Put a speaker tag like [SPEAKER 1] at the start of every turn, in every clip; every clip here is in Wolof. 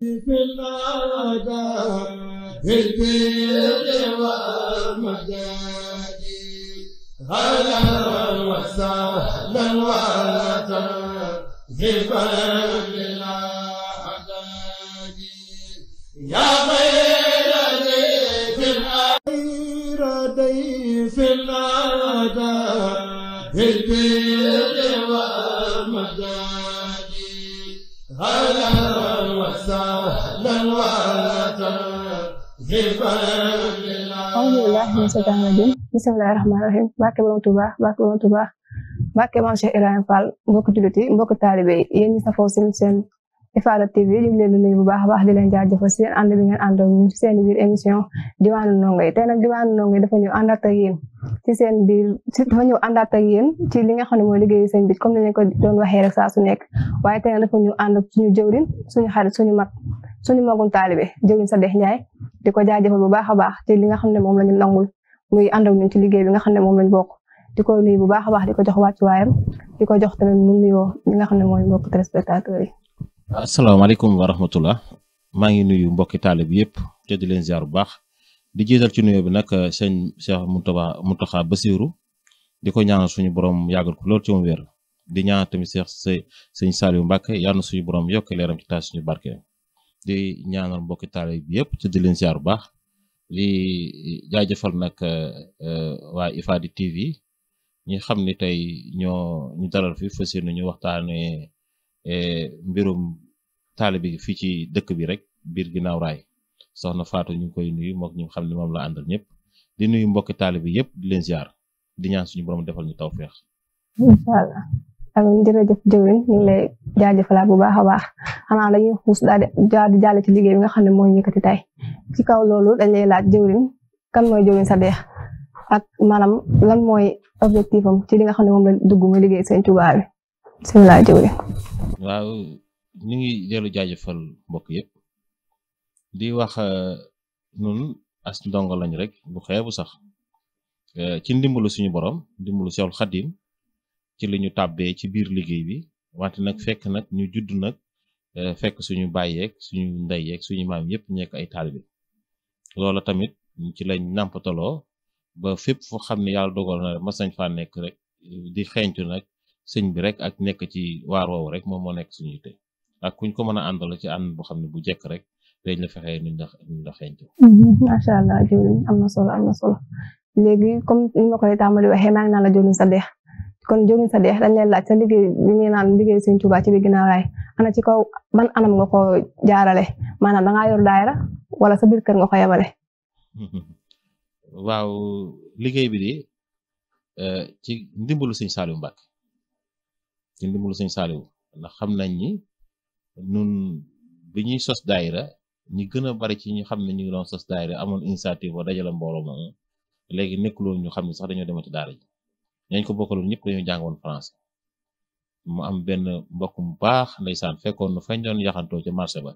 [SPEAKER 1] في الأعداء في البر والمجاد هلا وسهلا وترحيبا للأعداد يا خير ضيف الأعداء في البر والمجاد هلا وسهلا وترحيبا
[SPEAKER 2] أعوذ بالله من الشيطان الرجيم بسم الله الرحمن الرحيم barke Borom Touba barke Borom Touba barke Maam Cheikh Ibrahima Fall mbokk jullit yi mbokk taalibe yi yéen ñi safoo seen Ifada TV ñu ngi leen di nuyu bu baax a baax di leen jaajëfal si seen ànd bi ngeen ànd ak ñun ci seen biir émission diwaanu ndongo yi tey nag diwaanu ndongo yi dafa ñëw àndaat ak yéen ci seen biir dafa ñëw àndaat ak yéen ci li nga xam ne mooy liggéeyu seen bi comme ni ñu ko doon waxee rek saa su nekk waaye tey nag dafa ñëw ànd ak suñu jëwriñ suñu xarit suñu magum taalibe jëwriñ Sadikh Ndiaye di ko jaajëfal bu baax a baax ci li nga xam ne moom lañu nangul muy ànd ak ñun ci liggéey bi nga xam ne moom lañ bokk di ko nuyu bu baax a baax di ko jox wàccuwaayam di ko jox tamit mu nuyoo li nga xam ne mooy mbokk téléspectateurs yi.
[SPEAKER 3] asalaamaaleykum wa rahmatullah maa ngi nuyu mbokki taalib yëpp te di leen ziar bu baax di jiital ci nuyoo bi nag sëñ Cheikh Mountakha Bassirou di ko ñaanal suñu borom yàggal ko lool ci moom wér di ñaanal tamit sëñ Saliou Mbacke yàlla na suñu borom yokk leeram ci taas suñu barke di ñaanal mbokki taalib bi yëpp te di leen ziar bu baax di jaajëfal nag waa Ifada TV ñi xam ni tey ñu dalal fi fas yéene ñu waxtaanee mbirum taalibe bi fii ci dëkk bi rek biir ginnaaw raay soxna Fatou ñu ngi koy nuyu mook ñu xam ne moom la àndal ñëpp di nuyu mbokki taalibe bi yëpp di leen ziar di ñaan suñu borom defal ñu tawfeex.
[SPEAKER 2] incha allah amiin jërëjëf jëwriñ ñu ngi lay jaajëfalaat bu baax a baax xanaa dañuy xuus daal di jàll ci liggéey bi nga xam ne mooy yëkkati tey ci kaw loolu dañ lay laaj jëwriñ kan mooy jëwriñ Sadikh ak maanaam lan mooy objectif am ci li nga xam ne moom la dugg muy liggéey Sëñ Tuubaa bi bismillah jëwriñ.
[SPEAKER 3] waaw ñu ngi dellu jaajëfal mbokk yëpp di wax nun as ndongo lañ rek bu xeebu sax ci ndimbalu suñu borom ndimbalu Seexul Xadim ci li ñu tàbbee ci biir liggéey bi wante nag fekk nag ñu judd nag fekk suñu baay yeeg suñu ndey yeeg suñu maam yëpp nekk ay taalibe loola tamit ci lañ nàmpataloo ba fépp foo xam ne yàlla dogal na mas nañ faa nekk rek di xeeñtu nag sëñ bi rek ak nekk ci waar woowu rek moom moo nekk suñuy tey ak kuñ ko mën a àndal ci ànd boo xam ne bu jekk rek dañ la fexee nuñ la xeeñtu.
[SPEAKER 2] macha allah jëwriñ am na solo léegi comme ni ma koy tàmbali waxee maa ngi naan la jëwriñ Sadikh kon jëwriñ Sadikh dañ leen laaj sa liggéey bi ñu naan liggéey Sëñ Tuubaa ci biir ginnaaw raay ana ci kaw ban anam nga ko jaarale maanaam dangaa yor daayira wala sa biir kër nga ko yemale.
[SPEAKER 3] waaw liggéey bi di ci ndimbalu Sëñ Saliou Mbacke ci ndimbalu Sëñ Saliou ndax xam nañ ni nun bi ñuy sos daayira ñi gën a bari ci ñu xam ne ñu ngi doon sos daayira amoon initiative ba dajale mbooloo moom léegi nekkuloon ñu xam ne sax dañoo demati daara ji ñañ ko bokkaloon ñëpp dañoo jàngoon français mu am benn mbokk mu baax ndeysaan fekkoon na fañ doon yaxantoo ca marché ba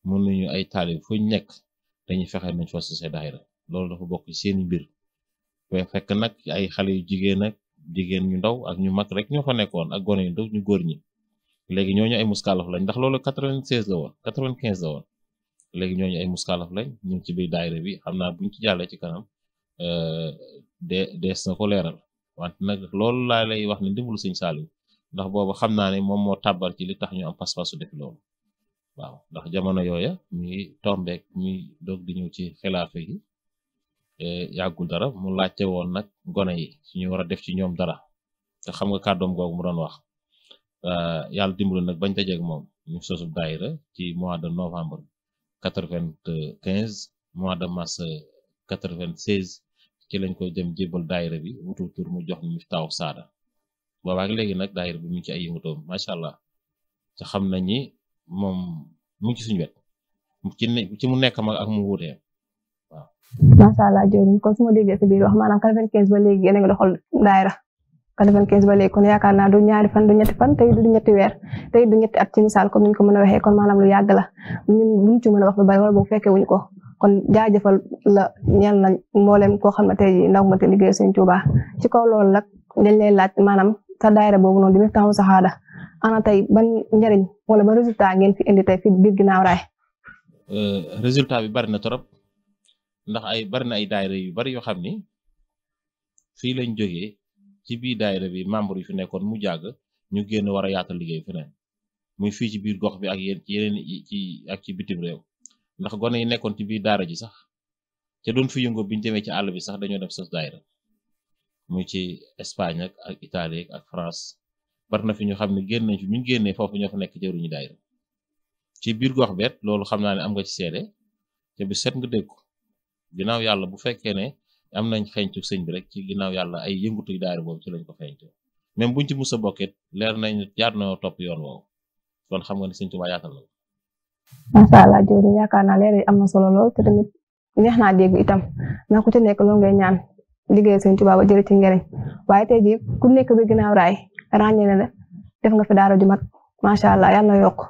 [SPEAKER 3] mun nañu ay taalib fuñ nekk dañuy fexe nañ fa sosee daayira loolu dafa bokk ci seeni mbir fekk nag ay xale yu jigéen ñu ndaw ak ñu mag rek ñoo fa nekkoon ak gone yu ndaw ñu góor ñi léegi ñooñu ay muskaalaf lañ ndax loolu 96 la woon 95 la woon léegi ñooñu ay muskaalaf lañ ñu ngi ci biir daayira bi xam naa buñ ci jàllee ci kanam dees na ko leeral wante nag loolu laa lay wax ne ndimbalu Sëñ Saliou ndax boobu xam naa ne moom moo tàbbal ci li tax ñu am pas-pasu def loolu waaw ndax jamono yooya mi tombeek mi doog di ñëw ci xilaafa gi yàggul dara mu laajte woon nag gone yi suñu war a def ci ñoom dara te xam nga kàddoom googu mu doon wax yàlla dimbali nag bañ dajeeg moom ñu sosu daayira ci mois de novembre 95 mois de mars 96 ci lañ koy dem jébbal daayira bi wutu tur mu jox ñu Miftaahu Saada boobaak léegi nag daayira bi mu ngi ci ay yëngatoom macha allah te xam nañ ni moom mu ngi ci suñu wet ci mu nekk mag ak mu wuutee waaw.
[SPEAKER 2] macha allah jërëjëf kon su ma déggee si biir wax maanaam 95 ba léegi yéen a ngi doxal daayira 95 ba léegi kon yaakaar naa du ñaari fan du ñetti fan tey du ñetti weer tey du ñetti at ci misaal comme ni ñu ko mën a waxee kon maanaam lu yàgg la ñun buñ ci mën a wax lu bari wala boobu fekkee wuñ ko kon jaajëfal la ñeel na mboolem koo xam ne tey ndaw ma te liggéey Sëñ Tuubaa ci kaw loolu nag dañ lay laaj maanaam sa daayira boobu noonu di Miftahul Sahada ana tey ban njariñ wala ban résultat ngeen fi indi tey fi biir ginnaaw raay.
[SPEAKER 3] résultat bi bari na trop ndax bari na ay daayira yu bari yoo xam ni fii lañ jógee ci biir daayira bi membre yi fi nekkoon mu jàgg ñu génn war a yaatal liggéey feneen muy fii ci biir gox bi ak yéen ci yeneen ci bitim réew ndax gone yi nekkoon ci biir daara ji sax ca doon fi yëngu biñu demee ci àll bi sax dañoo dem sos daayira muy ci Espagne ak Italie ak France bari na fi ñu xam ne génn nañ fi ñu génnee foofu ñoo fa nekk jëruñu daayira ci biir gox beet loolu xam naa ne am nga ci seede te bi set nga dégg ko ginnaaw yàlla bu fekkee ne am nañ xeeñtu sëñ bi rek ci ginnaaw yàlla ay yëngutu daayira boobu ci lañ ko xeeñtu même buñ ci mus a bokket leer nañ jaar na topp yoon woowu kon xam nga ne sëñ Tuubaa yaatal na ko.
[SPEAKER 2] macha allah jërëjëf yaakaar naa leer yi am na solo lool te tamit neex naa dégg itam ndax ku ci nekk loolu ngay ñaan liggéey sëñ Tuubaa ba jëri ci njëriñ waaye tey jii ku nekk bi ginnaaw raay ràññee na la def nga fi daara ju mag macha allah yàlla na yokk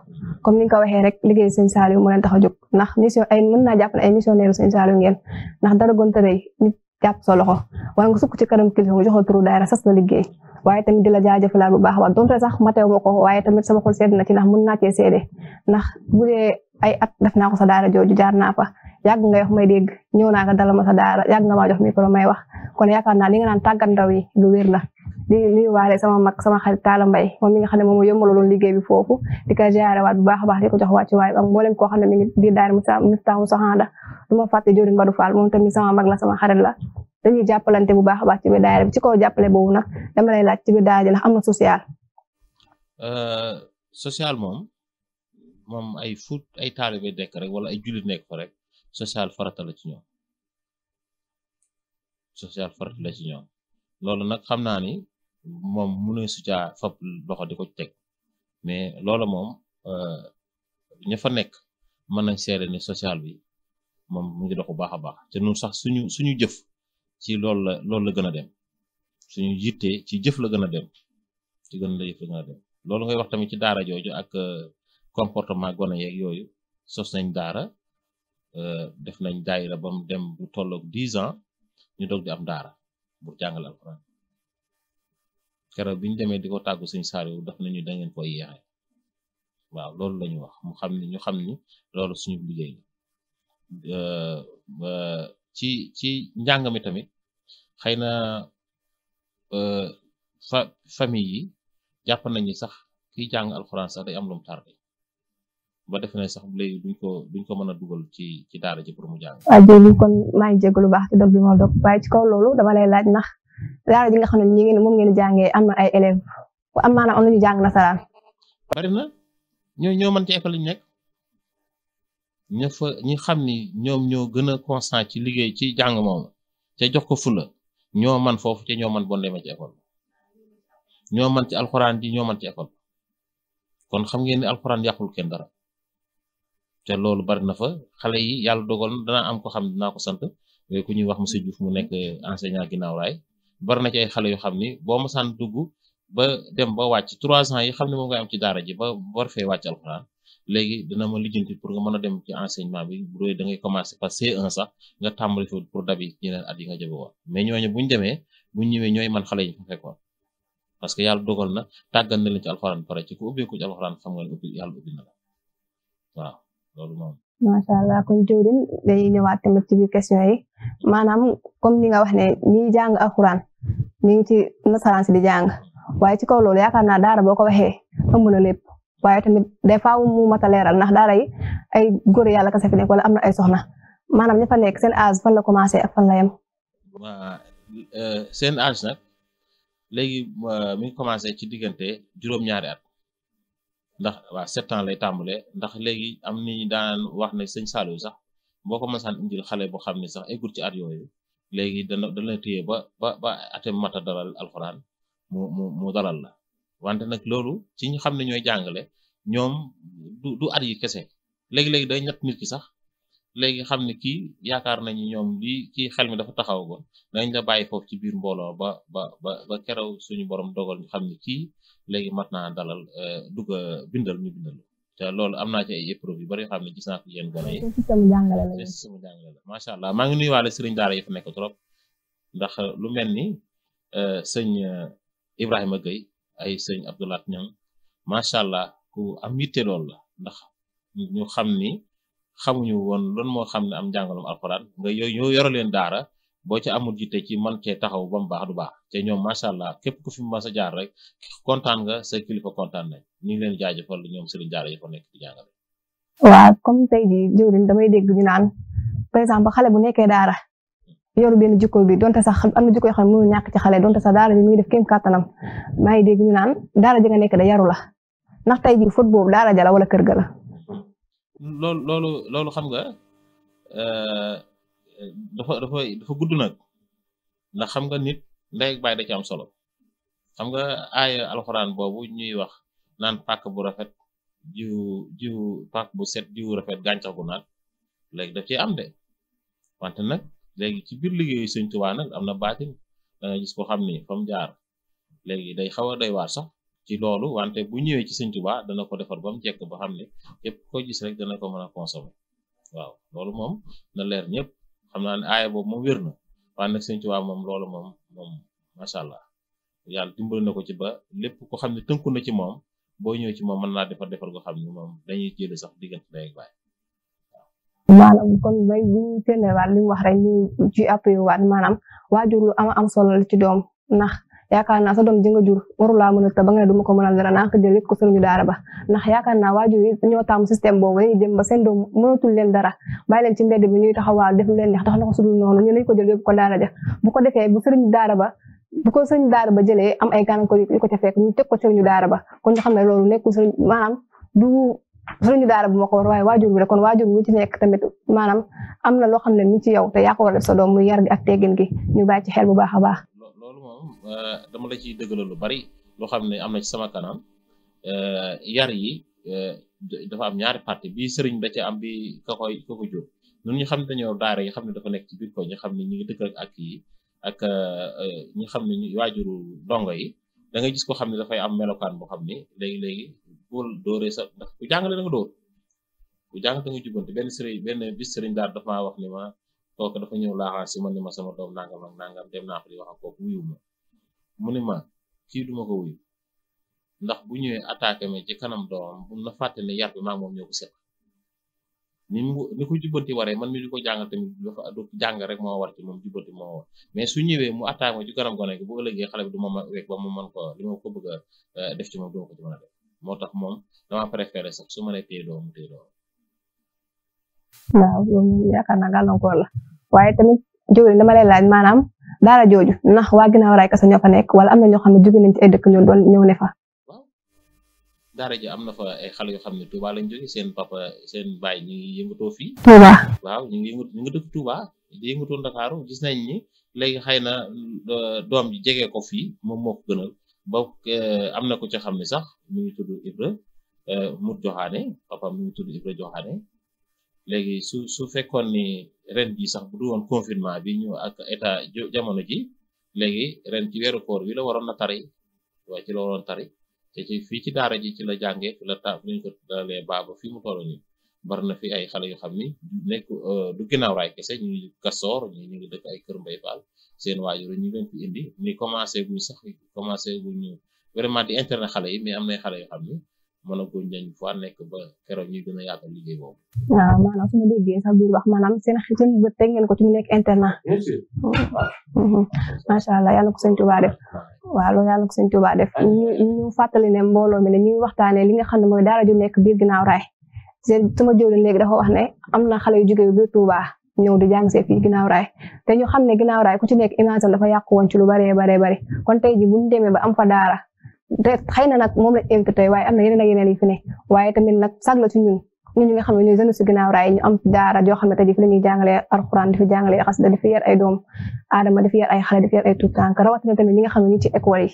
[SPEAKER 2] comme ni nga ko waxee rek liggéey sëñ Saliou moo leen tax a jóg ndax mission mën naa jàpp ne ay missionnaire sëñ Saliou ngeen ndax dara gonta rëy nit jàpp sa loxo wala nga sukk ci kanam kilifa nga joxo turu daara sas la liggéey waaye tamit di la jaajëfalaat bu baax a baax donte sax mateew ma ko waaye tamit sama xol sedd na ci ndax mën naa cee seede ndax bu dee ay at def naa ko sa daara jooju jaar naa fa yàgg nga wax may dégg ñëw naa nga dalal ma sa daara yàgg nga maa jox micro may wax kon yaakaar naa li nga naan tàggat ndaw yi lu wér la li waale sama mag sama xarit Talla Mbaye moom mi nga xam ne moom yombaloon liggéey bi foofu di ko jaarewaat bu baax a baax di ko jox wàcc waaye ak mboolem koo xam ne mi ngi biir daara Miftahul Sahada du ma fàtte Jorin Badou Fall moom tamit sama mag la sama xarit la dañuy jàppalante bu baax a baax ci biir daara bi ci kaw jàppale boobu nag dama lay laaj ci biir daara ji ndax am na social.
[SPEAKER 3] social moom ay taalibe dekk rek wala ay jullit nekk fa rek social farata la ci ñoom social farata la ci ñoom loolu nag xam naa ni moom mënee su caa fab loxo di ko teg mais loolu moom ña fa nekk mën nañ seede ne social bi moom mu ngi dox bu baax a baax te ñun sax suñu jëf ci loolu la gën a dem suñu yitte ci jëf la gën a dem ci jëf la gën a dem loolu ngay wax tamit ci daara jooju ak comportement gone yeeg yooyu sos nañ daara def nañ daayira ba mu dem bu tolloog 10 ans ñu doog di am daara bu jàngal alxuraan keroog bi ñu demee di ko tàggu Sëñ Saliou daf nañu da ngeen koy yeexe waaw loolu la ñu wax ñu xam ni loolu suñu liggéey ci njàng mi tamit xëy na famille yi jàpp nañu sax kiy jàng alxuraan sax day am lu mu tardé ba def na sax léegi duñ ko mën a dugal ci daara ji pour mu jàng.
[SPEAKER 2] waaw jërëjëf kon maa ngi jégalu baax ci dog bi ma dog waaye ci kaw loolu dama lay laaj ndax daara ji nga xam ne moom ngeen di jàngee am na ay élèves am maanaam am nañu jàng nasaraan.
[SPEAKER 3] bari na ñoo mën ci école yi nekk ñi xam ni ñoom ñoo gën a constant ci liggéey ci jàng moom te jox ko fula ñoo man foofu te ñoo man bon demee ci école ñoo man ci alxuraan ji ñoo man ci école kon xam ngeen ni alxuraan yàqul kenn dara te loolu bari na fa xale yi yàlla dogal na danaa am ko xam dinaa ko sant ku ñuy wax monsieur Diouf mu nekk enseignant ginnaaw raay bari na ci ay xale yoo xam ni boo ma sant dugg ba dem ba wàcc 3 ans yi xam ne moom ngay am ci daara ji ba war fee wàcc alxuraan léegi dina ma lijjanti pour nga mën a dem ci enseignement bi bu doy da ngay commencer par C1 sax nga tàmbali fi pour dabi yeneen at yi nga jabe woon mais ñooñu buñ demee buñ ñëwee ñooy man xale yi fa fekkoon parce que yàlla dogal na tàggat na leen ci alxuraan pare ci ku ubbeeku ci alxuraan xam nga ne yàlla ubbi na la waaw loolu moom.
[SPEAKER 2] macha allah kon jëwriñ dañuy ñëwaat tamit ci biir question yi maanaam comme ni nga wax ne ñi jàng alxuraan ñu ngi ci nasaraan si di jàng waaye ci kaw loolu yaakaar naa daara boo ko waxee ëmb na lépp waaye tamit des fois mu mat a leeral ndax daara yi ay góor yàlla kese fi nekk wala am na ay soxna maanaam ña fa nekk seen âge fan la commencé ak fan la yem.
[SPEAKER 3] waa seen âge nag léegi mi ngi commencé ci diggante juróom-ñaari at ndax waa 7 ans lay tàmbalee ndax léegi am ni daan wax ne Sëñ Saliou sax boo ko mësaan indil xale boo xam ne sax eggul ci at yooyu léegi dana téye ba atem mata dalal alxuraan mu dalal la wante nag loolu ci ñu xam ne ñooy jàngale ñoom du at yi kese léegi-léegi day ñett nit ki sax léegi xam ne kii yaakaar nañu ñoom lii kii xel mi dafa taxaw ko dañ la bàyyi foofu ci biir mbooloo ba keroog suñu borom dogal ñu xam ne kii léegi mat naa dalal dugg bindal ñu bindal te loolu am naa ci ay épreuve yu bari yoo xam ne gis naa ko yéen gone yi
[SPEAKER 2] système jàngale
[SPEAKER 3] la macha allah maa ngi nuyuwaale sëriñ daara yi fa nekk trop ndax lu mel ni sëñ Ibrahima Gueye ay sëñ Abdoulaat Ñang macha allah ku am yitte loolu la ndax ñu xam ni xamuñu woon lan moo xam ne am njàngalum alxuraan nga ñoo yore leen daara boo ci amul jiite ci man cee taxaw ba mu baax du baax te ñoom macha allah képp ku fi mu mas a jaar rek kontaan nga sa kilifa kontaan nañ ñu ngi leen jaajëfal ñoom sëriñ daara yi fa nekk di jàngale.
[SPEAKER 2] waaw comme tey jii jëwriñ damay dégg ñu naan par exemple xale bu nekkee daara yoru benn jikko bi donte sax am na jikko yoo xam ne mënu ñàkk ci xale donte sax daara bi muy def kéem kàttanam maa ngi dégg ñu naan daara ji nga nekk da yaru la ndax tey jii foot boobu daara ja la wala kër ga la.
[SPEAKER 3] loolu xam nga dafa gudd nag ndax xam nga nit ndey ak baay da ci am solo xam nga aaya alxuraan boobu ñuy wax naan pàkk bu rafet jiw pàkk bu set jiwu rafet gàncax gu naat léegi daf ci am de wante nag léegi ci biir liggéeyu Sëñ Tuubaa nag am na baatin da nga gis ko xam ni fa mu jaar léegi day xaw a doy waar sax ci loolu wante bu ñëwee ci Sëñ Tuubaa dana ko defar ba mu jekk ba xam ne képp ko gis rek dana ko mën a consommer waaw loolu moom na leer ñëpp xam naa ne aaya boobu moom wér na waaye nag Sëñ Tuubaa moom loolu moom macha allah yàlla dimbali na ko ci ba lépp ko xam ne tënku na ci moom boo ñëwee ci moom mën naa defar ko xam ne moom dañuy jëlee sax diggante ndey ak baay.
[SPEAKER 2] maanaam kon bay bu ñu téeméerwaat li mu wax rek ñu ci appui waat maanaam waajur lu am solo la ci doom ndax yaakaar naa sa doom ji nga jur warulaa mën a ta ba nga ne du ma ko mënal dara naa ko jël yëpp ko sëriñu daara ba ndax yaakaar naa waajur yi ñoo taamu système boobu dañuy dem ba seen doom mënatul leen dara bàyyi leen ci mbedd bi ñuy taxawaal def lu leen neex tax na ko sudul noonu ñu nañ ko jël yëpp ko daara ja bu ko defee bu sëriñu daara ba jëlee am ay gàllankoor yu ko ca fekk ñu teg ko sëriñu daara ba kon ñu xam ne loolu nekkul sëriñ maanaam du sëriñu daara bu ma ko war waaye waajur bi rek kon waajur bi ci nekk tamit maanaam am na loo xam ne ni ci yow te yaa ko war a def sa doom muy yar gi ak teggin gi ñu bàyyi ci xel bu baax a baax.
[SPEAKER 3] loolu moom dama la ciy dëggal lu bari loo xam ne am na ci sama kanam yar yi dafa am ñaari parti bi sëriñ da ci am bi ka ko jur ñun ñu xam ne dañoo daara yi xam ne dafa nekk ci biir ko ñu xam ne ñu ngi dëkk ak yi ak ñi xam ne waajuru ndongo yi da ngay gis ko xam ne dafay am melokaan boo xam ne léegi bul dóoree sa ndax ku jàngale da nga dóor ku jàngale da nga jubbanti benn bis sëriñ daal dafa maa wax ni ma kooku dafa ñëw laaxaar si man ni ma sama doom nangam ak nangam dem naa fa di wax ak kooku wuyu ma mu ni ma kii duma ko wuyu ndax bu ñëwee attaqué ma ci kanam doomam bu na fàtte ne yar bi maa moom ñoo ko seq ni ko jubbanti waree man mi di ko jàngal tamit dafa du jàng rek moo war ci moom jubbanti moo war mais su ñëwee mu attaqué ma ci kanam gone gi bu ëllëgee xale bi du ma wekk ba mu mën ko li ma ko bëgg a def ci moom duma ko ci mën a def moo tax moom dama préféré sax su ma nee téye doom téye doom.
[SPEAKER 2] waaw loolu yaakaar naa gàllankoor la waaye tamit jëwriñ dama lay laaj maanaam daara jooju ndax waa ginnaaw raay kese ñoo fa nekk wala am na ñoo xam ne jóge nañ ci ay dëkk ñoo doon ñëw ne fa.
[SPEAKER 3] waaw daara ji am na fa ay xale yoo xam ne Touba lañ jóge seen papa seen baay ñu ngi yëngatoo fii.
[SPEAKER 2] Touba
[SPEAKER 3] waaw ñu ngi dëkk Touba di yëngatoo Ndakaaru gis nañ ni léegi xëy na doom ji jege ko fii moom moo ko gënal. ba am na ko ca xam ne sax mi ngi tudd Ibra Mut Joxaane papa mi ngi tudd Ibra Joxaane léegi su fekkoon ni ren ji sax bu du woon confinement bi ñu ak état jamono ji léegi ren ci weeru koor bi la waroon na tari waaye ci la waroon tari te ci fii ci daara ji ci la jàngee fi la ñu ko dalee baaba fii mu toll nii bari na fi ay xale yoo xam ni nekk du ginnaaw raay kese ñu ngi Kastoor ñu ngi dëkk ay Kër Mbay Fall seen waajur ñu leen fi indi ni commencé guñu vraiment di internet xale yi mais am na xale yoo xam ni mën a guñ nañ fa nekk ba keroog ñuy gën a yaatal liggéey boobu.
[SPEAKER 2] waaw maanaam su ma déggee sax biir wax maanaam seen bët teg ngeen ko ci mu nekk internat. macha allah yàlla ko sëñ Tuubaa def waaw loolu yàlla ko sëñ Tuubaa def ñu fàttali ne mbooloo mi ne ñu waxtaanee li nga xam ne mooy daara ju nekk biir ginnaaw raay sama jëwriñ léegi dafa wax ne am na xale yu jóge biir Touba ñëw di jàng see fii ginnaaw raay te ñu xam ne ginnaaw raay ku ci nekk image dafa yàqu woon ci lu bari kon tey ji bu ñu demee ba am fa daara te xëy na nag moom lañ invité tey waaye am na yeneen ak yeneen yi fi ne waaye tamit nag sag la ci ñun ñi nga xam ne ñooy jeune si ginnaaw raay ñu am daara joo xam ne tey ji fi la ñuy jàngalee alxuraan di fi jàngalee xasida di fi yar ay doom aadama di fi yar ay xale di fi yar ay tuut tànk rawatina tamit ñi nga xam ne ñu ci école yi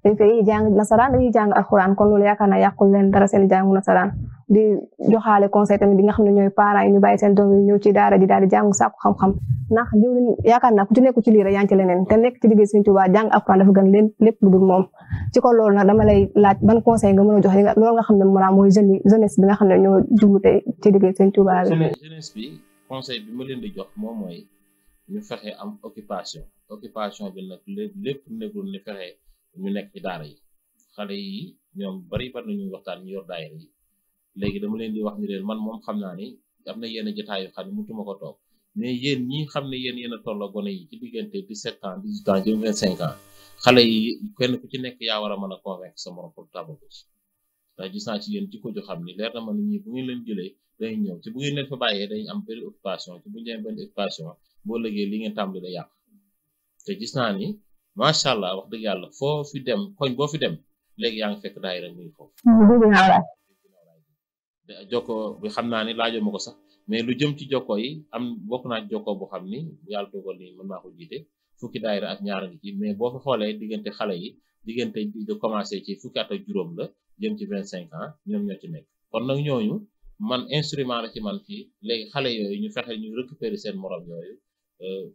[SPEAKER 2] dañ fay jàng nasaraan dañuy jàng alxuraan kon loolu yaakaar naa yàqul leen dara seen jàngu nasaraan di joxaale conseil tamit di nga xam ne ñooy parents yi ñu bàyyi seen doom yi ñëw ci daara ji daal di jàng sàkku xam-xam ndax jëwriñ yaakaar naa ku ci nekk ci lii rek yaa ngi ci leneen te nekk ci liggéey Sëriñ Tuubaa jàng alxuraan dafa gën lépp lu dul moom ci ko loolu nag dama lay laaj ban conseil nga mën a jox loolu nga xam ne maanaam mooy jeunesse bi nga xam ne ñoo jublu tey ci liggéey Sëriñ Tuubaa bi.
[SPEAKER 3] jeunesse bi conseil bi ma leen di jox moom mooy ñu fexe am occupation bi nag lépp nekkul ni fexe ñu nekk ci daara yi xale yi ñoom bari nañuy waxtaan ñu yor daayira yi léegi dama leen di wax ni leen man moom xam naa ni am na yenn jotaay yu xam ne mutuma ko toog mais yéen ñi xam ne yéen a tolloo gone yi ci diggante 17 ans 18 ans jëm 25 ans xale yi kenn ku ci nekk yaa war a mën a convaincre sa morom pour tabal ko ci ndax gis naa ci yéen jikko ju xam ni leer na ma ni ñii bu ngeen leen jëlee dañuy ñëw ci bu ngeen leen fa bàyyee dañuy am benn occupation ci bu ñu demee benn occupation boo lëgee li ngeen tàmbali da yàq te gis naa ni macha allah wax dëgg yàlla foo fi dem koñ boo fi dem léegi yaa ngi fekk daayira muy foofu. jokkoo bi xam naa ni laajoo ma ko sax mais lu jëm ci jokkoo yi am bokk naa ci jokkoo bu xam ni yàlla dogal ni mën naa ko jiite fukki daayira ak ñaar ngi ci mais boo fi xoolee diggante xale yi diggante de commencé ci fukki at ak juróom la jëm ci 25 ans ñoom ñoo ci nekk kon nag ñooñu man instrument la ci man fii léegi xale yooyu ñu fexe ñu récupérer seen morom yooyu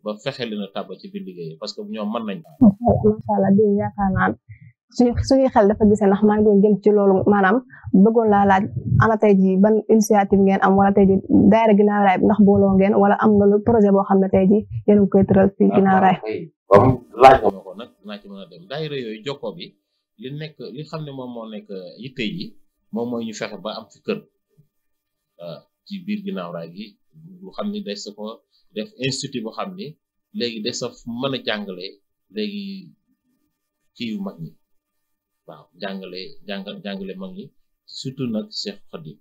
[SPEAKER 3] ba fexe leen a tàbba ci biir liggéey parce que ñoom mën nañ.
[SPEAKER 2] macha allah di yaakaar naa suñuy xel dafa gisee ndax maa ngi doon jëm ci loolu maanaam bëggoon laa laaj ana tey jii ban initiative ngeen am wala tey jii daayira Guinaw Rail bi ndax booloo ngeen wala am nga lu projet boo xam ne tey jii yéen a ngi koy tëral fii Guinaw Rail.
[SPEAKER 3] comme laaj nga ma ko nag dinaa ci mën a dem daayira yooyu jokkoo bi li xam ne moom moo nekk yitte yi moom mooy ñu fexe ba am fi kër ci biir Guinaw Rail gi lu xam ni des ko def institut boo xam ni léegi des sa mën a jàngale léegi kii yu mag ñi waaw jàngale mag ñi surtout nag Cheikh Khadim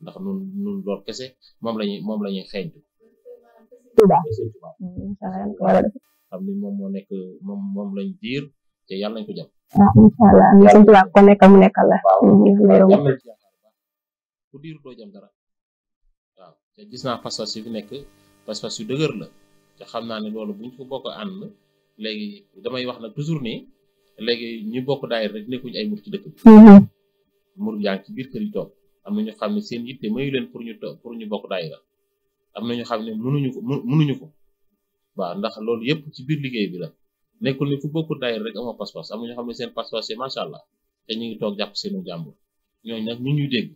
[SPEAKER 3] ndax nun loolu kese moom lañuy xeeñtu xam ni moom moo nekk moom lañ diir te yàlla nañ ko jàpp
[SPEAKER 2] incha allah ñu sant waa ko nekkal mu nekkal la
[SPEAKER 3] jam na ci yaakaar baax ku diir doo jam dara waaw te gis naa pas-pas yi fi nekk pas-pas yu dëgër la te xam naa ne loolu buñ ko bokk ànd léegi damay wax nag toujours nii léegi ñu bokk daayira rek nekkuñu ay mur ci dëkk bi mur yaa ngi ci biir kër yi toog am na ñu xam ne seen yitte mayu leen pour ñu bokk daayira am na ñu xam ne mënuñu ko waaw ndax loolu yëpp ci biir liggéey bi la nekkul ni ku bokk daayira rek amoo pas-pas am na ñu xam ne seen pas-pas c'est macha allah te ñu ngi toog jàpp seenu jàmbur ñooñu nag ñu ñuy dégg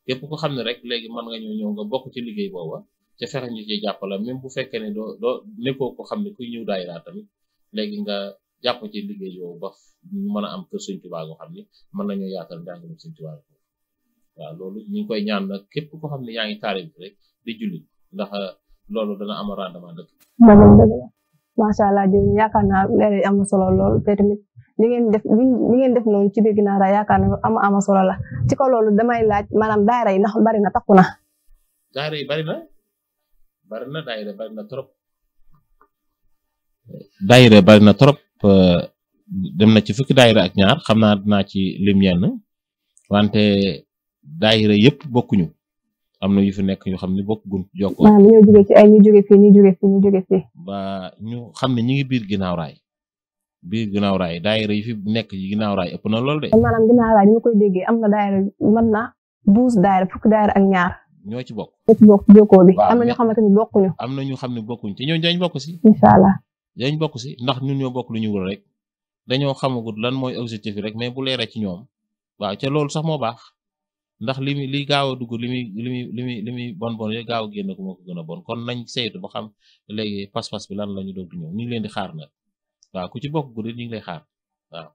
[SPEAKER 3] képp ko xam ne rek léegi mën nga ñëw nga bokk ci liggéey booba ca fexe ñu ci jàppala même bu fekkee ne doo nekkoo ko xam ne kuy ñëw daayira tamit léegi nga jàpp ci liggéey yow ba ñu mën a am kër Sëñ Tuubaa goo xam ne mën nañoo yaatal njàngale Sëñ Tuubaa waaw loolu ñu ngi koy ñaan nag képp ko xam ne yaa ngi taalib rek di julli ndax loolu dana am rendement dëkk.
[SPEAKER 2] macha allah jërëjëf yaakaar naa leer yi am na solo lool te tamit li ngeen def noonu ci biir Guinaw Rail yaakaar naa am solo la ci kaw loolu damay laaj maanaam daayira yi ndax bari na takku na.
[SPEAKER 3] daayira yi bari na daayira bari na trop. daayira bari na trop dem na ci fukki daayira ak ñaar xam naa dinaa ci lim yenn wante daayira yëpp bokkuñu am na yu fi nekk yoo xam ne bokk gun jokkoo.
[SPEAKER 2] maanaam ñoo jóge ci ay ñu jóge fii ñu jóge fii.
[SPEAKER 3] ba ñu xam ne ñu ngi biir Guinaw Rail daayira yi fi nekk ci Guinaw Rail ëpp na lool de.
[SPEAKER 2] maanaam Guinaw Rail ñu koy déggee am na daayira mën na 12 daayira fukki daayira ak ñaar.
[SPEAKER 3] ñoo ci bokk.
[SPEAKER 2] jokkoo bi. am na ñoo xamante ni bokkuñu.
[SPEAKER 3] am na ñu xam ne bokkuñu te ñooñu dañ bokk si.
[SPEAKER 2] incha allah.
[SPEAKER 3] dañ bokk si ndax ñun ñoo bokk lu ñu wër rek dañoo xamagut lan mooy objectif rek mais bu leeree ci ñoom waaw ca loolu sax moo baax ndax li gaaw a dugg li muy bon gaaw a génn ko moo ko gën a bon kon nañ saytu ba xam léegi pas-pas bi lan la ñu doog di ñëw ñu ngi leen di xaar nag waaw ku ci bokk guddi ñu ngi lay xaar waaw.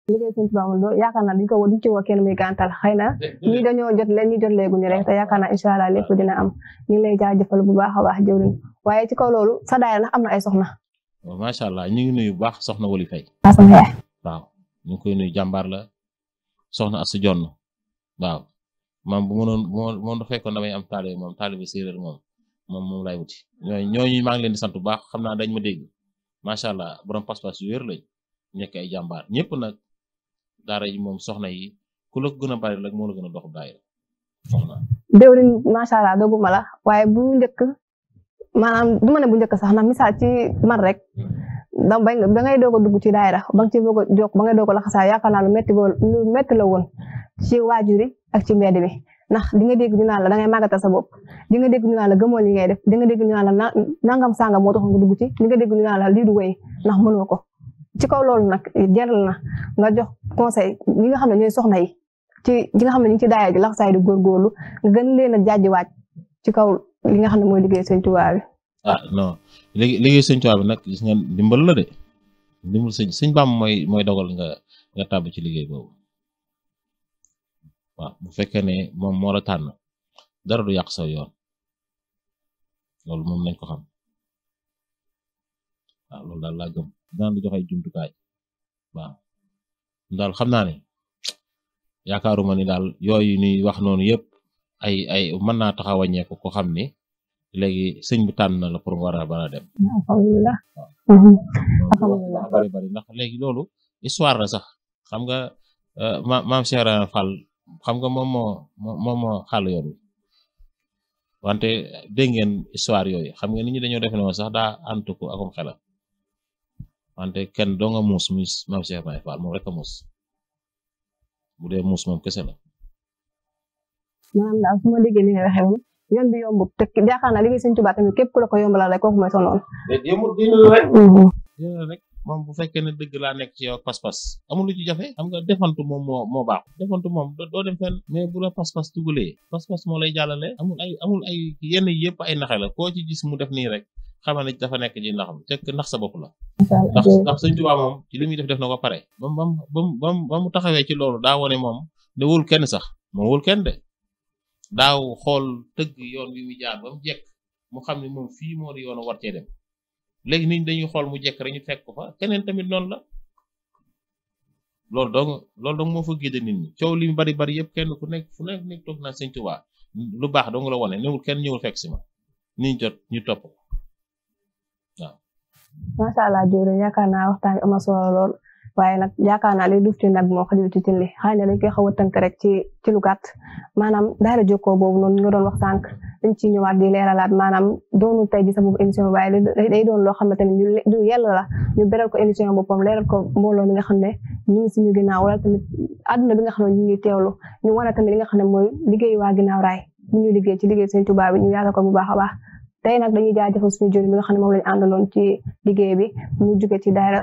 [SPEAKER 2] liggéey Sëñ Tuubaa moom yaakaar naa duñ ci woo kenn muy gàntal xëy na ñi dañoo jot leen ñu jot léeguñu rek te yaakaar naa incha allah lépp dina am ñu ngi lay jaajëfal bu baax a baax jëwriñ waaye ci kaw loolu sa daayira ndax am na ay soxna.
[SPEAKER 3] waaw macha allah ñu ngi nuyu bu baax soxna Wali Faye. waaw ñu ngi koy nuyu jàmbaar la soxna Asu Jonn waaw man bu ma doon fekkoon damay am taalibe séeréer moom lay wuti ñooñu maa ngi leen di sant bu baax xam naa dañ ma dégg macha allah borom pas-pas yu wér lañ nekk ay jàmbaar ñëpp nag daara yi moom soxna yi ku la ko gën a bari rek moo la gën a dox daayira soxna.
[SPEAKER 2] déwlin macha allah dogguma la waaye bu njëkk maanaam du ma ne bu njëkk sax ndax misaal ci man rek da ngay doog a dugg ci daayira ba nga ci doog a jokk ba ngay doog a laxasaa yaakaar naa lu metti la woon ci waajur yi ak ci mbedd mi ndax di nga dégg ñu naan la da ngay màggatal sa bopp di nga dégg ñu naan la gëmoo li ngay def di nga dégg ñu naan la nangam sangam moo tax nga dugg ci di nga dégg ñu naan la lii du wéy ndax mënoo ko ci kaw loolu nag jaral na nga jox conseil ñi nga xam ne ñooy soxna yi ci ñi nga xam ne ñu ngi ci daayira ji laxasaay di góorgóorlu nga gën leen a jaajiwaat ci kaw li nga xam ne mooy liggéey Sëñ Tuubaa bi.
[SPEAKER 3] non liggéey Sëñ Tuubaa bi nag gis nga ndimbal la de ndimbal sëñ Bàmba mooy dogal nga tàbb ci liggéey boobu waaw bu fekkee ne moom moo la tànn dara du yàq sa yoon loolu moom nañ ko xam waaw loolu daal laa gëm daan di jox ay jumtukaay waaw daal xam naa ne yaakaaruma ni daal yooyu ni wax noonu yëpp ay mën naa tax a wàññeeku ko xam ni léegi sëñ bi tànn na la pour war a dem.
[SPEAKER 2] alhamdulilah.
[SPEAKER 3] alhamdulilah bari ndax léegi loolu histoire la sax xam nga maam Cheikh Ibra Fall xam nga moom moo xàll yoon wi wante dégg ngeen histoire yooyu xam nga nit ñi dañoo def ne sax daa antu ko akum xelam wante kenn doo nga muus muy maam Cheikh Ibra Fall moom rek a muus bu dee muus moom kese la.
[SPEAKER 2] maanaam daal su ma déggee ni nga waxee moom yoon bi yombut te yaakaar naa liggéey Sëñ Tuubaa tamit képp ku la ko yombalal rek kooku mooy sa noonu.
[SPEAKER 3] dina rek moom bu fekkee ne dëgg laa nekk ci yow pas-pas amul lu ci jafe xam nga defantu moom moo baax defantu moom doo dem fenn mais bu la pas-pas dugalee pas-pas moo lay jàllale amul ay yenn yëpp ay naxe la koo ci gis mu def nii rek xamal ne dafa nekk ci ndax fekk ndax sa bopp la. ndax Sëñ Tuubaa moom ci li muy def na ko pare ba mu taxawee ci loolu daa wone moom ne wul kenn sax moom wul kenn de daaw xool tëgg yoon wi mu jaar ba mu jekk mu xam ne moom fii moo di yoon war cee dem léegi nit ñi dañuy xool mu jekk rek ñu fekk ko fa keneen tamit noonu la loolu dong moo fa génne nit ñi coow li mu bari yëpp kenn ku nekk fu nekk toog naa Sëñ Tuubaa lu baax dong la wone newul kenn ñëwul fekk si ma ni ñu topp ko waaw.
[SPEAKER 2] macha allah Diop yaakaar naa waxtaan bi am na solo lool waaye nag yaakaar naa li duuf ci nag moo xajul ci li xëy na dañ koy xaw a tënk rek ci lu gàtt maanaam daara jokkoo boobu noonu ñu doon wax sànq dañ ciy ñëwaat di leeralaat maanaam doonul tey ji sa boobu émission waaye day doon loo xam ne tamit du yella la ñu beral ko émission boppam leeral ko mbooloo mi nga xam ne ñu ngi suñu ginnaaw wala tamit àdduna bi nga xam ne ñu ngi teewlu ñu wane tamit li nga xam ne mooy liggéey waa ginnaaw raay bu ñu liggéey ci liggéey Sëñ Tuubaa bi ñu yaatal ko bu baax a baax tey nag dañuy jaajëfal suñu jëriñ bi nga xam ne moom lañu àndaloon ci liggéey bi mu jóge ci daara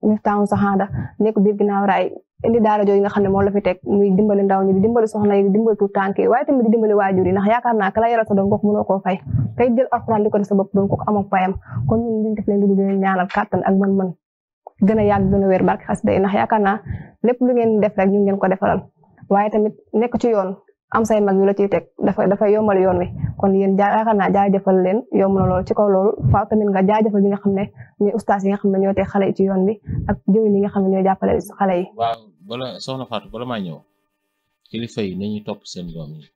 [SPEAKER 2] Miftahul Sahada nekk biir ginnaaw raay indi daara jooju nga xam ne moom la fi teg muy dimbali ndaw ñi di dimbali soxna yi di dimbali tuut tànk yi waaye tamit di dimbali waajur yi ndax yaakaar naa ka la yaral sa doom kooku mënoo koo fay kay jël alxuraan di ko def sa bopp doon kooku amoo payam kon ñun liñ def leen di leen ñaanal kàttan ak mën-mën gën a yàgg gën a wér barke xasida yi ndax yaakaar naa lépp lu ngeen def rek ñu ngeen ko defalal waaye tamit nekk ci yoon am say mag yu la ciy teg dafay yombal yoon wi kon yéen yaakaar naa jaajëfal leen yomb na lool ci kaw loolu faaw tamit nga jaajëfal ñi nga xam ne ñooy ustaas yi nga xam ne ñoo teg xale yi ci yoon bi ak jëwriñ yi nga xam ne ñooy jàppale xale yi.
[SPEAKER 3] waaw bala soxna Fatou bala maa ñëw kilifa yi nañuy topp seen doom yi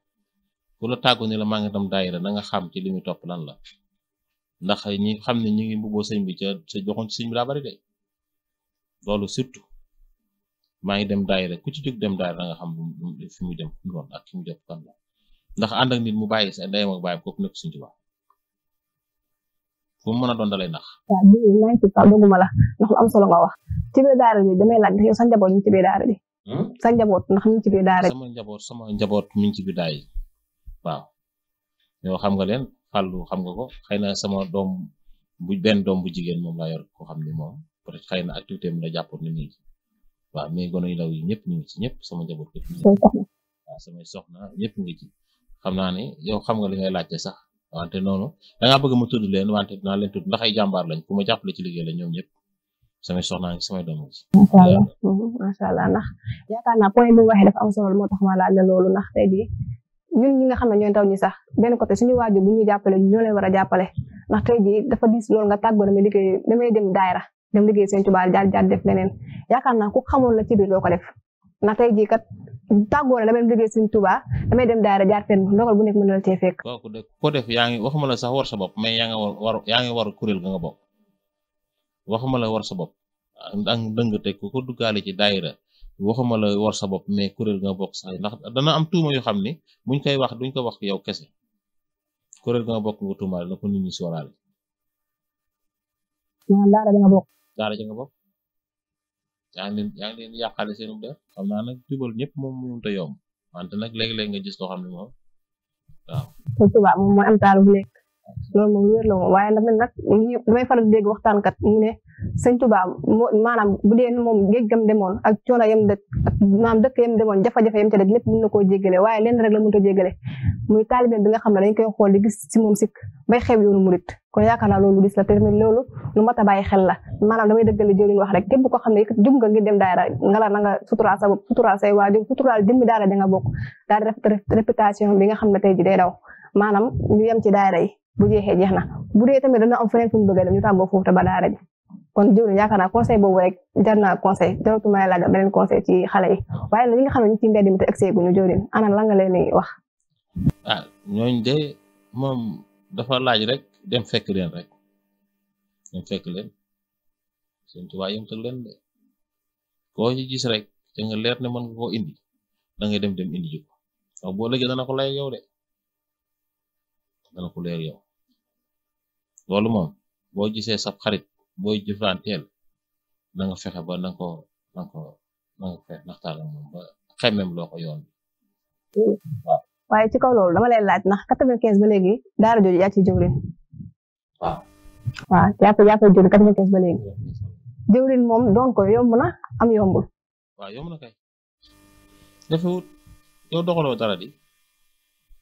[SPEAKER 3] ku la tàggu ni la maa ngi dem daayira na nga xam ci li muy topp lan la ndax ñi xam ne ñu ngi mbubboo sëñ bi ca joxoon ci sëñ bi daa bari de loolu surtout maa ngi dem daayira ku ci jóg dem daayira da nga xam fi mu dem fu mu doon ak fi mu jot kan la ndax ànd ak nit mu bàyyi sa ndeyam ak bàyyam kooku nekk Sëñ Tuubaa fu mu mën a doon dalay nax.
[SPEAKER 2] waaw bii maa ngi ci kaw doguma la ndax lu am solo nga wax ci biir daara bi damay laaj ndax yow sa njaboot ñu ci biir daara bi. sa njaboot ndax ñu ci biir daara bi.
[SPEAKER 3] sama njaboot mi ngi ci biir daara yi waaw yow xam nga leen Fallou xam nga ko xëy na sama doom benn doom bu jigéen moom laa yor ko xam ni moom peut être xëy na activité am la jàppoon ni nii waaw mais gone yu ndaw yi ñëpp ñu ngi ci ñëpp sama njaboot ko waaw samay soxna ñëpp ngi ci xam naa ne yow xam nga li ngay laajte sax wante noonu da ngaa bëgg ma tudd leen wante dinaa leen tudd ndax ay jàmbaar lañ ku ma jàppale ci liggéey la ñoom ñëpp samay soxna ngi samay doom ci
[SPEAKER 2] macha allah ndax yaakaar naa point bi mu waxee dafa am solo moo tax ma laaj la loolu ndax tey jii ñun ñi nga xam ne ñooy ndaw ñi sax benn côté suñu waajur bu ñu jàppale ñoo leen war a jàppale ndax tey jii dafa diis loolu nga tàggoo damay dem daayra dem liggéey Sëñ Tuubaa jaar def leneen yaakaar naa ku xamoon la ci biir doo ko def ndax tey jii kat tàggoo na damay dem liggéey Sëñ Tuubaa damay dem daayra jaar fenn ndogal bu nekk mën na la cee fekk.
[SPEAKER 3] kooku de ko def yaa ngi waxuma la sax war sa bopp mais yaa ngi war kuréel ga nga bokk waxuma la war sa bopp ak dëng te ku ko duggaale ci daayra waxuma la war sa bopp mais kuréel nga bokk sax ndax dana am tuuma yoo xam ni buñ koy wax duñ ko wax yow kese kuréel nga bokk nga tuumaale na ko nit ñi sóoraale.
[SPEAKER 2] daara ja nga bokk.
[SPEAKER 3] daara ja nga bokk yaa ngi leen yàqale seenu der xam naa nag jubal ñëpp moom mënut a yomb wante nag léeg-léeg nga gis loo xam ne moom waaw.
[SPEAKER 2] Sëñ Tuubaa moom mooy am taal bu nekk loolu moom lu wér la moom waaye nag damay faral di dégg waxtaankat mu ne Sëñ Tuubaa maanaam bu dee moom géej gam demoon ak coono yam dëkk ak maanaam dëkk yam demoon jafe-jafe yam ca def lépp mën na koo jéggale waaye lenn rek la mënut a jéggale muy taalibe bi nga xam ne dañ koy xool di gis ci moom sikk bay xeeb yoonu murit kon yaakaar naa loolu dis la te tamit loolu lu mat a bàyyi xel la maanaam damay dëggale jëriñ wax rek képp koo xam ne jub nga ngir dem daara nga la na nga suturaal sa bopp suturaal say waajur suturaal jëmmi daara da nga bokk daal réputation bi nga xam ne tey ji day daw maanaam ñu yem ci daara yi bu jeexee jeex na bu dee tamit dana am feneen fu ñu bëgg a dem ñu tàggoo foofu te ba daara ji kon jëwriñ yaakaar naa conseil boobu rek jar na conseil jaratu may laaj beneen conseil ci xale yi waaye nag ñi nga xam ne ñu ci mbedd mi te egg seeguñu jëwriñ ana la nga leen di wax.
[SPEAKER 3] ñooñ de moom dafa laaj rek dem fekk leen rek dem fekk leen Sëñ Tuubaa yëmtal leen de koo ci gis rek te nga leer ne mën nga koo indi da ngay dem indi ji ko wax boo léegi dana ko lay yow de dana ko leer yow loolu moom boo gisee sab xarit booy jëflanteel da nga fexe ba na nga fexe naxtaan ak moom ba xemmem loo ko yoon waaw.
[SPEAKER 2] waaye ci kaw loolu dama lay laaj ndax 95 ba léegi daara jooju yaa ci jëwriñ. waaw jàpp jëwriñ 95 ba léegi jëwriñ moom doon ko yomb na am yombul.
[SPEAKER 3] waaw yomb na kay defewut yow doxaloo dara di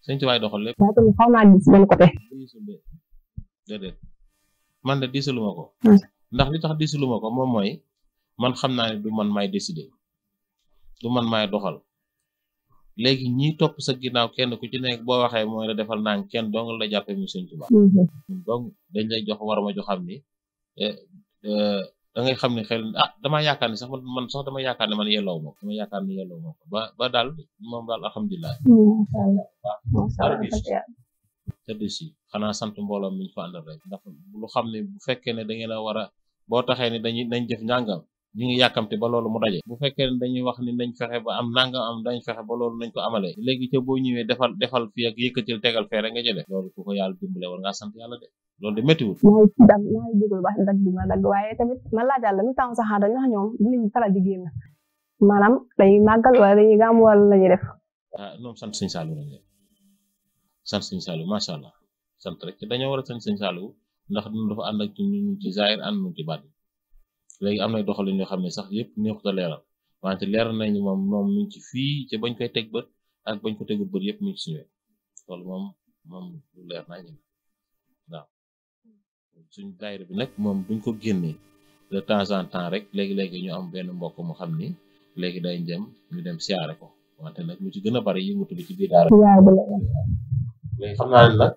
[SPEAKER 3] Sëñ Tuubaa doxal lépp.
[SPEAKER 2] waaye tamit xaw naa gis benn côté.
[SPEAKER 3] déedéet man de diisaluma ko. ndax li tax diisaluma ko moom mooy man xam naa ne du man maay décider du man maay doxal léegi ñi topp sa ginnaaw kenn ku ci nekk boo waxee mooy la defal naan kenn dong la jàppee mu Sëñ Tuubaa. donc dañ lay jox war ma jo xam ni da ngay xam ne xel damaa yaakaar ne sax man sax dama yaakaar ne man yelloo ma ko dama yaakaar ne yelloo ma ko ba daal moom daal alhamdulilah. tëdd si xanaa sant mbooloo mi ñu fa àndal rek ndax lu xam ne bu fekkee ne da ngeen a war a boo taxee ne nañ def njàngam ñu ngi yàkkamte ba loolu mu daje bu fekkee ne dañuy wax ni nañ fexe ba am nangam am dañ fexe ba loolu nañ ko amalee léegi ca boo ñëwee defal fii ak yëkkatil tegal fee rek nga jëlee loolu ku ko yàlla dimbale war ngaa sant yàlla de loolu de méttiwul.
[SPEAKER 2] maa ngi jégalu baax dagg bi ma dagg waaye tamit man laa jàll mi temps sax dañu wax ñoom dinañ faral di génn maanaam dañuy màggal wala dañuy gàmm wala lañuy def.
[SPEAKER 3] ñoom sant Sëñ Saliou lañ leen sant Sëñ Saliou macha allah sant rek dañoo war a sant Sëñ Saliou ndax ñun dafa ànd ak ñun ci zaahir ànd ñu ci baat léegi am na doxalin yoo xam ne sax yëpp neexut a leeral wante leeral nañu moom mi ngi ci fii ca bañ koy teg bët ak bañ ko tegul bët yëpp mi ngi ci suñu loolu moom lu leer nañu waaw suñu daayira bi nag moom duñ ko génnee de temps en temps rek léegi ñu am benn mbokk mu xam ni léegi day dem ñu dem siyaare ko wante nag lu ci gën a bari yëngatu bi ci biir daara léegi xam naa ne nag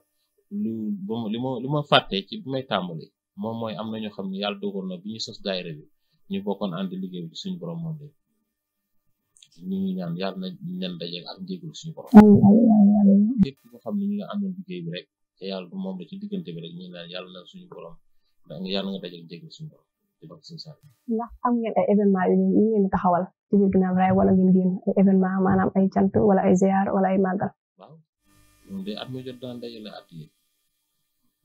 [SPEAKER 3] li ma fàttee ci bi may tàmbali moom mooy am na ñoo xam ne yàlla dogal na bi ñu sos daayira bi ñu bokkoon ànd liggéey bi suñu borom moom de ñu ngi ñaan yàlla na leen daje ak njégul suñu borom képp ko xam ne ñu nga àndoon liggéey bi rek te yàlla du moom la ci diggante bi rek ñu naan yàlla na suñu borom yàlla nga daje ak njégul suñu borom ci bak suñu saa
[SPEAKER 2] ndax am ngeen ay événement yu ñu ngeen taxawal ci biir Guinaw Rail wala ngeen génn ay événement maanaam ay cant wala ay ziar wala ay màggal.
[SPEAKER 3] waaw moom de at mu jot daan dajale at yi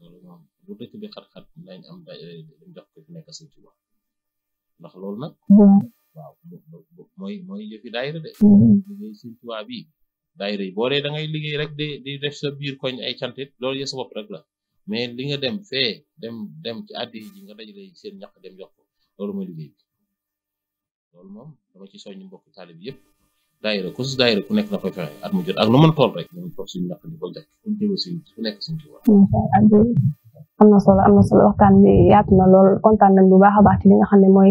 [SPEAKER 3] loolu moom bu dëkk bi xat-xat nañ am dajale jox ko fi nekk Sëñ Tuubaa ndax loolu nag waaw mooy yëfi daayira de liggéey Sëñ Tuubaa bi daayira yi boo dee da ngay liggéey rek di def sa biir koñ ay cantit loolu yë sa bopp rek la mais li nga dem fee dem ci addi ji nga dajale seen ñaq dem jox ko loolu mooy liggéey bi loolu moom dama ci soññ mbokk taalib yëpp daayira ku si daayira ku nekk na koy fexe at mu jot ak lu mën tool rek ñu toog suñu ñaq di ko jox ku nekk Sëñ Tuubaa
[SPEAKER 2] am na solo waxtaan bi yaatu na lool kontaan nañ bu baax a baax ci li nga xam ne mooy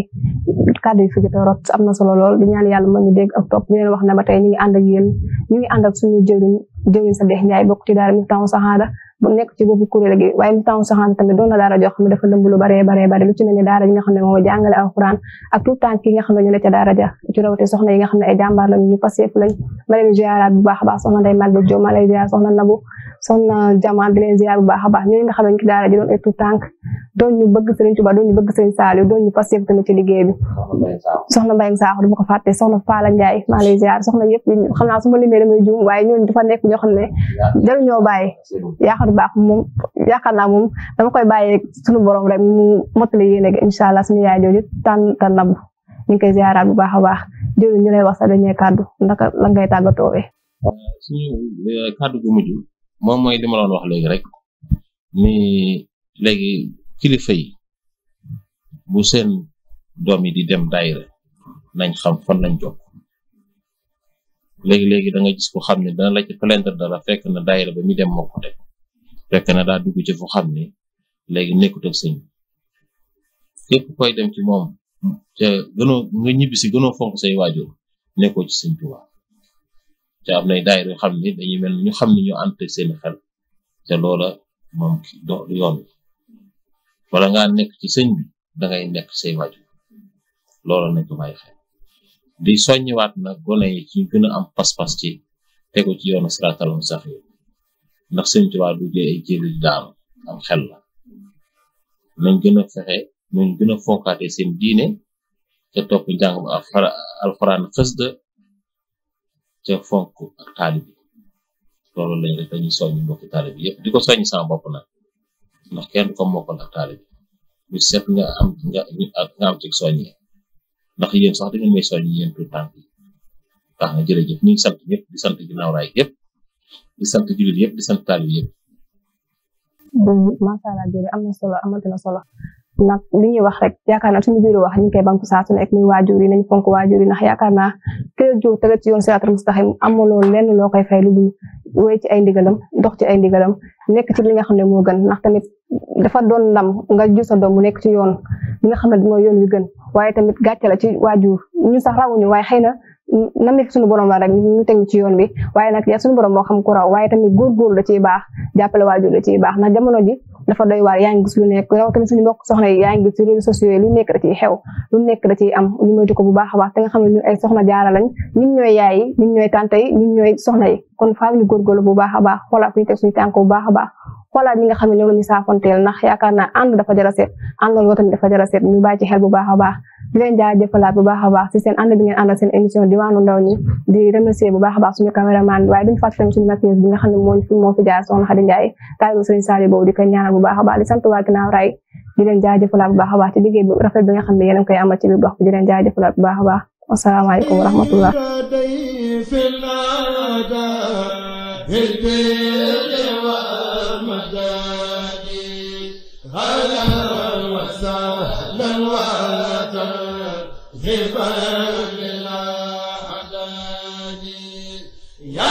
[SPEAKER 2] kàddu yi fi jot a rot am na solo lool di ñaan yàlla mën ñu dégg ak topp di leen wax ne ba tey ñu ngi ànd ak yéen ñu ngi ànd ak suñu jëwriñ Sadikh Ndiaye bokk ci daara Miftahoul Sahada bu nekk ci boppu kuréel gi waaye Miftahoul Sahada tamit doon na daara joo xam ne dafa lëmb lu bare lu ci mel ni daara yi nga xam ne moom jàngale alxuraan ak tout temps ki nga xam ne ñu ne ca daara ja ci rawate soxna yi nga xam ne ay jàmbaar lañu ñu paseef lañ ma leen ziaraat bu baax a baax soxna Ndeye Maguette Diop ma lay ziar soxna Nabou soxna Jamaan di leen ziar bu baax a baax ñooñu nga xam ne ci daara ji doon ay tout temps doon ñu bëgg Sëriñ Tuubaa doon ñu bëgg Sëriñ Saliou doon ñu paseef tamit ci liggéey bi soxna Mbayang Sakho dama ko fàtte soxna Fala Ndiaye maa lay ziar soxna yëpp xam naa su ma limee damay juum waaye ñooñu dafa nekk ñoo xam ne dalu ñoo bàyyi yaakaar naa moom dama koy bàyyee suñu borom rek mu mottali yéene gi incha allah suñu yaay jooju tan nabu ñu ngi koy ziaraat bu baax a baax jooju ñu lay wax sa dañuy kàddu ndaka la ngay tàggatoowee
[SPEAKER 3] suñu kàddu gu mujj moom mooy li ma doon wax léegi rek ni léegi kilifa yi bu seen doom yi di dem daayira nañ xam fan lañ jokk léegi da nga gis ko xam ne dana la ci plaindre dara fekk na daayira ba mi dem moo ko teg fekk na daa dugg ci fu xam ne léegi nekkut ak sëñ képp koy dem ci moom te nga ñibbisi gënoo fonk say waajur nekkoo ci Sëñ Tuubaa te am nay daayira yoo xam ne dañuy mel ni ñu xam ne ñu ànd ak seen xel te loola moom do yoon wi wala ngaa nekk ci sëñ bi dangay nekk say waajur loolu nañ ko bàyyi xel di soññiwaat nag gone yi ci gën a am pas-pas ci tegu ci yoonu siraatal mustaqiim ndax sëñ Tuubaa du jël ay jëli daanu am xel la nañ gën a fexe nañ gën a fonkaate seen diine ca topp njàng ba alxuraan xasida ca fonk ak taalibi loolu lañ rek dañuy soññ mbokki taalibi yëpp di ko soññ sama bopp nag ndax kenn du ko mokkal ak taalibi bu set nga am ci soññee ndax yéen sax da ngeen may soññ yéen tout tànk yi tax na jërëjëf ñu ngi sant ñëpp di sant Ginnaaw Raay yëpp di sant jullit yëpp di sant taalibi yëpp.
[SPEAKER 2] macha allah jërëjëf am na solo amati na solo nag li ñuy wax rek yaakaar naa suñu biir wax ñu ngi koy banku saa su nekk muy waajur yi nañ fonk waajur yi ndax yaakaar naa kër jóg tege ci yoon siraatal mustaqiim amuloo lenn loo koy fay lu dul wéy ci ay ndigalam dox ci ay ndigalam nekk ci li nga xam ne moo gën ndax tamit dafa doon ndam nga jur sa doom mu nekk ci yoon li nga xam ne mooy yoon wi gën waaye tamit gàcce la ci waajur ñu sax rawuñu waaye xëy na nam nekk suñu borom la rek ñu tegu ci yoon bi waaye nag yaa suñu borom moo xam ku raw waaye tamit góorgóorlu da ciy baax jàppale waajur da ciy baax ndax jamono ji dafa doy waar yaa ngi gis lu nekk raw tamit suñu mbokk soxna yi yaa ngi gis ci réseaux sociaux yi lu nekk da ciy xew lu nekk da ciy am ñu moytu ko bu baax a baax te nga xam ne ñun ay soxna jaara lañ ñun ñooy yaay yi ñun ñooy tante yi ñun ñooy soxna yi kon faaw ñu góorgóorlu bu baax a baax xoolaat fu ñu teg suñu tànk bu baax a baax xoolaat ñi nga xam ne ñoom la ñu saafonteel ndax yaakaar naa ànd dafa jar a seet àndal tamit dafa jar a seet ñu bàyyi ci xel bu baax a baax di leen jaajëfalaat bu baax a baax ci seen ànd bi ngeen àndal seen émission diwaanu ndaw ñi di remercier bu baax a baax suñu caméraman waaye duñu fàtte tamit suñu maquilleuse bi nga xam ne moo fi jaar soxna Xadi Njaay taalibu Sëriñ Saliou boobu di ko ñaanal bu baax a baax di sant waa Ginnaaw Raay di leen jaajëfalaat bu baax a baax ci liggéey bu rafet bi nga xam ne yéen a koy amal ci biir gox bi di leen jaajëfalaat bu baax a baax asalaamaaleykum wa rahmatullah
[SPEAKER 1] يا